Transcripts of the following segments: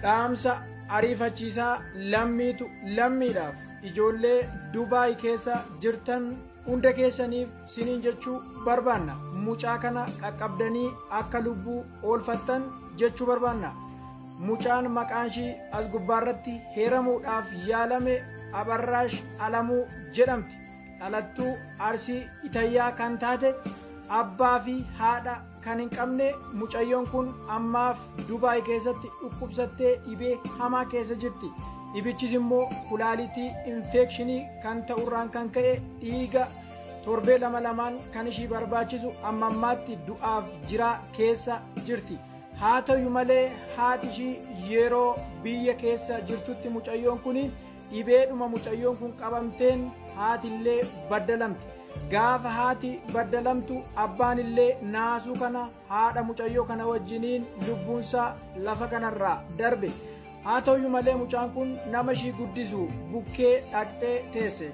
Dhaamsa ariifachiisaa lammiitu lammiidhaaf ijoollee Dubaay keessa jirtan hunda keessaniif siniin jechuu barbaanna. Mucaa kana qaqqabdanii akka lubbuu oolfattan jechuu barbaanna. Mucaan maqaan ishii as gubbaarratti heeramuudhaaf yaalame Abarraash Alamuu jedhamti. Dhalattuu Arsii Itayyaa kan taate, abbaa fi haadha kan hin qabne mucayyoon kun ammaaf Dubaay keessatti dhukkubsattee dhibee hamaa keessa jirti. Dhibichis immoo kulaalitii infekshinii kan ta'urraan kan ka'e dhiiga torbee lama lamaan kan ishii barbaachisu, amma ammaatti du'aaf jiraa keessa jirti. Haa ta'u malee, haati ishii yeroo biyya keessa jirtutti mucayyoon kun dhibeedhuma mucayyoon kun qabamteen haatillee baddalamte. Gaafa haati baddalamtu abbaan illee naasuu kana haadha mucayyoo kana wajjiniin lubbuunsaa lafa kanarraa darbe. Haa ta'u malee, mucaan kun nama ishii guddisu bukkee dhaqxee teesse.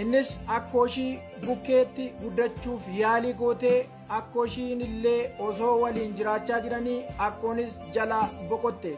Innis akkoo ishii bukkeetti guddachuuf yaalii gootee, akkoo ishiin illee osoo waliin jiraachaa jiranii akkoonis jalaa boqotte.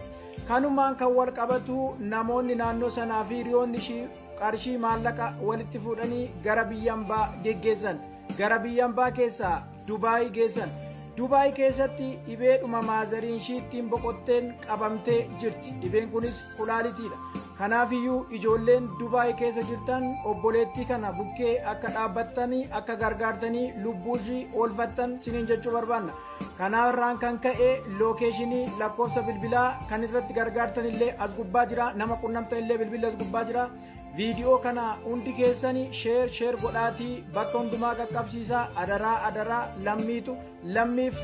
Kanumaan kan wal qabatu namoonni naannoo sanaa fi hiriyoonni ishii qarshii maallaqa walitti fuudhanii gara biyya hambaa geggeessan. Gara biyya hambaa keessaa Dubaay geessan. Dubaay keessatti dhibeedhuma maazariin ishii ittiin boqotteen qabamtee jirti. Dhibeen kunis kulaalitiidha. Kanaafiyyuu ijoolleen Dubaay keessa jirtan obboleettii kana bukkee akka dhaabbattanii, akka gargaartanii lubbuu ishii oolfattan siniin jechuu barbaanna. Kanaarraan kan ka'e lookeeshinii, lakkoofsa bilbilaa kan irratti gargaartan illee as gubbaa jira. Nama qunnamtan illee bilbilli as gubbaa jira. Viidiyoo kana hundi keessanii share share godhaatii bakka hundumaa qaqqabsiisaa. Adaraa, adaraa, lammiitu lammiif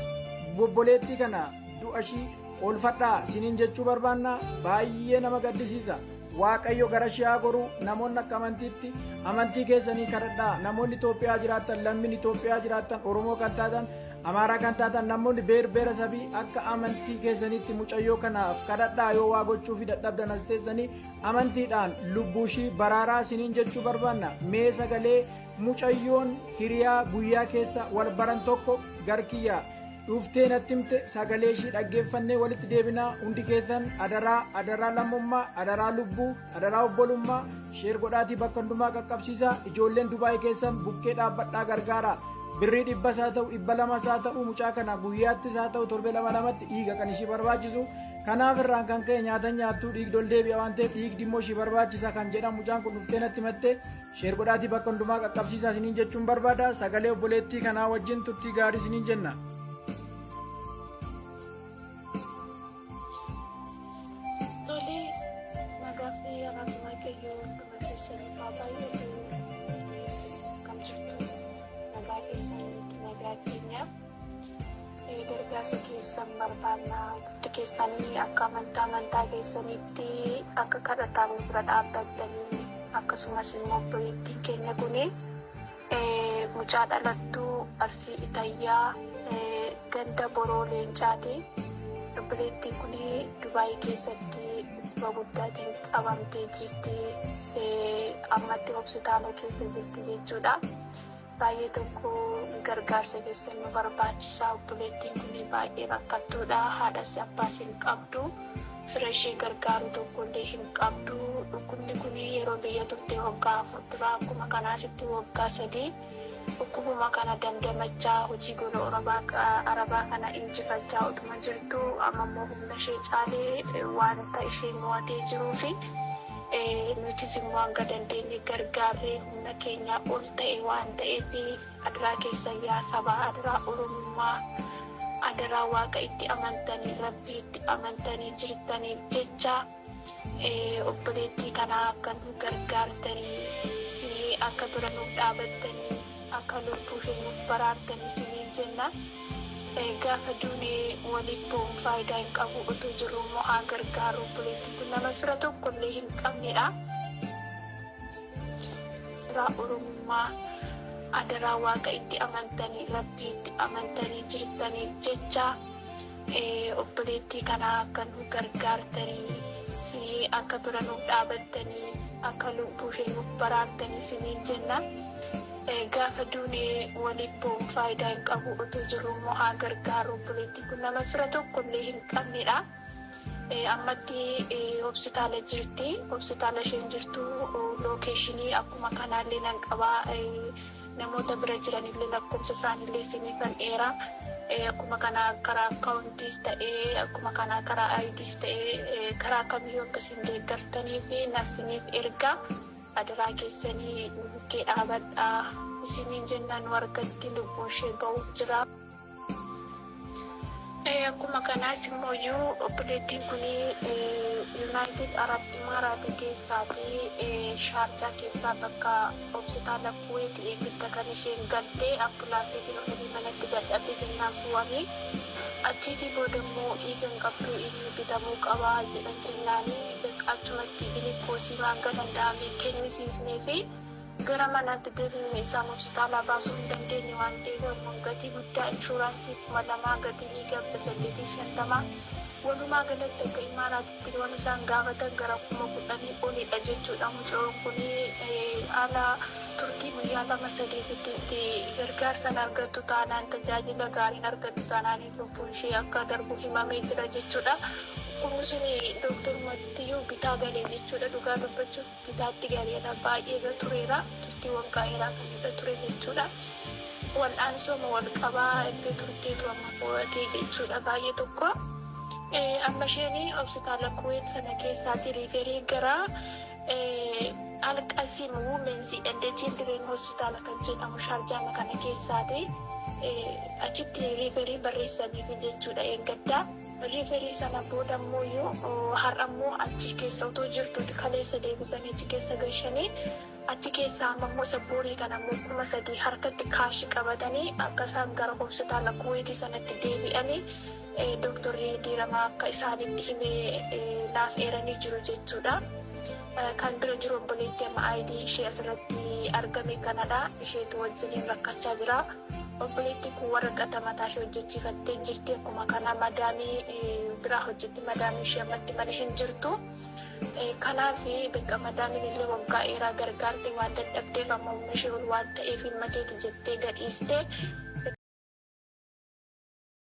obboleettii kana du'a ishii oolfadhaa siniin jechuu barbaanna. Baay'ee nama gaddisiisa. Waaqayyo gara ishee haa goru. Namoonni akka amantiitti amantii keessanii kadhadhaa. Namoonni Itoophiyaa jiraattan, lammiin Itoophiyaa jiraattan, Oromoo kan taatan, Amaaraa kan taatan, namoonni beer beera sabii akka amantii keessaniitti mucayyoo kanaaf kadhadhaa. Yoo waa gochuu fi dadhabdan as teessanii amantiidhaan lubbuu ishii baraaraa siniin jechuu barbaanna. Mee sagalee mucayyoon hiriyaa guyyaa keessa wal baran tokko garkiyyaa dhuftee natti himte, sagalee ishii dhaggeeffannee walitti deebinaa. Hundi keessan adaraa, adaraa lammummaa, adaraa lubbuu, adaraa obbolummaa, share godhaatii bakka hundumaa qaqqabsiisaa. Ijoolleen Dubaay keessan bukkee dhaabbadhaa gargaaraa. Birrii 100s haa ta'u, 200s haa ta'u, mucaa kana guyyaattis haa ta'u torbee lama lamatti dhiiga kan ishii barbaachisu. Kanaaf irraan kan ka'e nyaatan nyaattuu dhiigdi ol deebi'a waan ta'eef dhiigdi immoo ishii barbaachisa kan jedhamu mucaan kun dhuftee natti himatte. Share godhaatii bakka hundumaa qaqqabsiisaa isiniin jechuun barbaada. Sagalee obboleettii kanaa wajjin turtii gaarii isiniin jenna. Tole, nagaa fi araarri Waaqayyoo hunduma keessaniif haa baay'atu. Akkam jirtu? Nagaa keessanitti? Nagaa keenya. Gargaarsa keessan barbaanna. Hundi keessanii akka amantaa keessanitti akka kadhataan nu bira dhaabbattanii, akkasumas immoo obboleettiin keenya kuni mucaa dhalattuu Arsii Itayyaa, ganda Boroo Leencaati. Obboleettiin kun Dubaay keessatti dhukkuba guddaatiin qabamtee jirti. Ammatti hospitaala keessa jirti jechuudha. Baay'ee tokko gargaarsa keessan nu barbaachisa. Obboleettiin kun baay'ee rakkattuudha. Haadhas abbaas hin qabdu. Fira ishee gargaaru tokkollee hin qabdu. Dhukkubni kun yeroo biyya turte waggaa 4 dura akkuma kanaasitti waggaa 3 dhukkubuma kana dandamachaa, hojii gola arabaa kana injifachaa utuma jirtu, amma immoo humna ishee caalee wanta ishee mo'atee jiruu fi nutis immoo hanga dandeenye gargaarree humna keenyaa ol ta'e waan ta'eef, adaraa keessan yaa sabaa, adaraa Oromummaa, adaraa Waaqa itti amantanii, Rabbii itti amantanii jirtaniif jecha obboleettii kanaa akka nu gargaartanii, akka bira nuuf dhaabattanii, akka lubbuu ishee nuuf baraartanii isiniin jenna. Gaafa duunee waliif bo'uun faayidaa hin qabu, otoo jirru immoo haa gargaaru. Obboleettiin kun nama fira tokkollee hin qabnedha. Adaraa Oromummaa, adaraa Waaqa itti amantanii, Rabbii itti amantanii jirtaniif jecha obboleettii kanaa akka nu gargaartanii, akka bira nuuf dhaabattanii, akka lubbuu ishee nuuf baraartanii isiniin jenna. Gaafa duunee waliif bo'uun faayidaa hin qabu, otoo jirru immoo haa gargaaru. Obboleettiin kun nama fira tokkollee hin qabnedha. Ammatti hospitaala jirti. Hospitaala isheen jirtu lookeeshinii akkuma kanaallee nan qabaa. Namoota bira jiranillee lakkoofsa isaaniillee isiniifan dheeraa. Akkuma kanaa karaa akkaawuntiis ta'ee, akkuma kanaa karaa IDs ta'ee, karaa kamiyyuu akkasiin deeggartanii fi nasiniif ergaa adaraa keessanii nu bukkee dhaabadhaa isiniin jennaan, nu argatti lubbuun ishee ba'uuf jira. Akkuma kanaas immoo obboleettiin kun United Arab Emirates keessaati, Shaarjaa keessaa bakka hospitaala Kuweet eeggatta kan isheen galtee ambulaansiitiin dhufanii manatti dadhabee jennaan fu'anii, achiitii booda immoo dhiiga hin qabdu, inni bitamuu qabaa jedhan jennaanii, bakka achumatti gilikoosii waan danda'ame kennisiisnee fi gara manaatti deebinee isaan hospitaalaa baasuu hin dandeenye waan ta'eef, ammoo gatii guddaa inshuraansii 2000, gatii dhiiga 850, walumaa galatti akka imaaraatitti waan isaan gaafatan gara 10,000 olidha jechuudha. Mucaan kun haala turtii guyyaa 2-3 gidduutti gargaarsan argattu taanaan, tajaajila gaariin argattu taanaan, lubbuun ishee akka darbu himamee jira jechuudha. Dhukkubni sun dooktorumattiyyuu bitaa galee jechuudha. Dhugaa dubbachuuf bitaatti galeera, baay'ee irra tureera, turtii waggaa dheeraa kan irra ture jechuudha. Wal'aansooma wal qabaa erga turteetu amma mo'atee jechuudha baay'ee tokko. Amma isheen hospitaala Kuweet sana keessaatti refer gara Alqasim Women's and Children Hospitaala kan jedhamu Shaarjaama kana keessaati. Achitti refer barreessaniif jechuudha eeggaddaa. Refer sana booda immoo har'a immoo achi keessa otoo jirtuuti kaleessa deebisanii achi keessa gashanii, achi keessaa amma immoo isa boorii kana immoo 3000 harkatti cash qabatanii akka isaan gara hospitaala Kuweetii sanatti deebi'anii dooktorri Diiramaa akka isaanitti himee naaf eeranii jiru jechuudha. Kan bira jiru obboleettii amma ID ishee asirratti argame kanadha. Isheetu wajjiniin rakkachaa jira. Obboleettiin kun waraqata mataa ishee hojjechiifattee jirti. Akkuma kana madaamii biraa hojjetti. Madaamii ishee ammatti mana hin jirtu. Kanaaf bakka madaamiin illee waggaa dheeraa gargaarte waan dadhabdeef, amma humna ishee ol waan ta'eef himmateeti jettee gadhiiste.